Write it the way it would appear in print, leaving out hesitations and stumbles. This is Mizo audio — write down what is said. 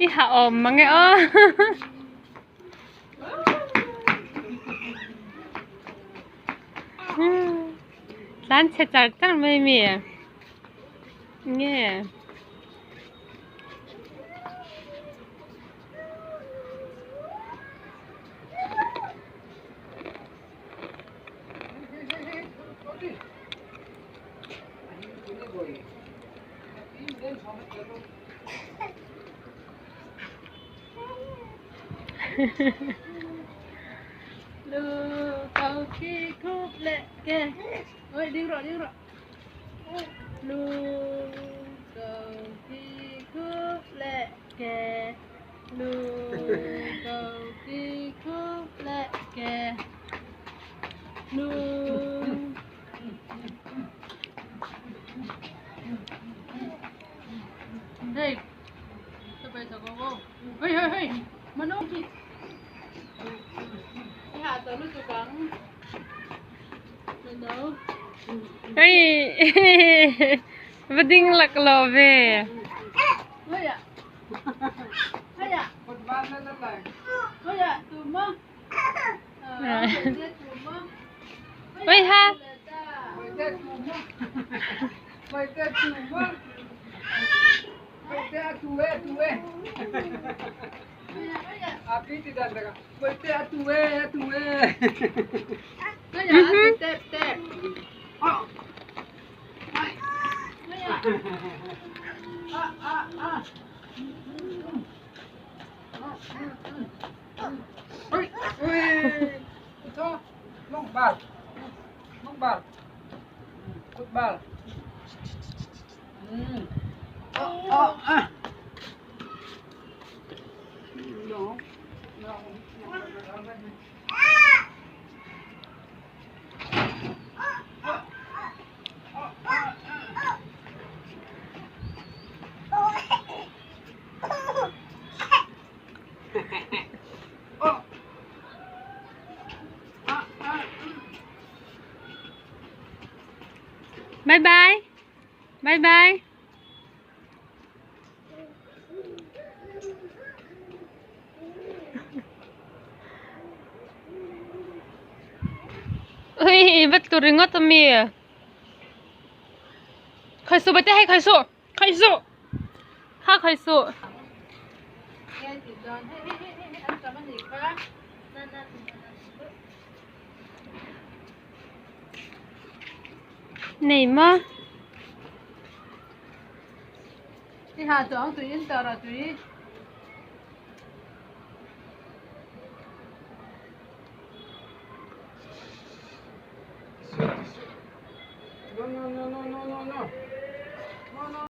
I hah awm mang e aw. Tlan chhe char char mai mi nge. Hei va ding laklawh ve. Oi ha. Bye bye. Bye bye. Ui, va tlu ringawt a mi. Khawi suh bate hei khawi suh. Khawi suh. Kha khawi suh. Nei maw?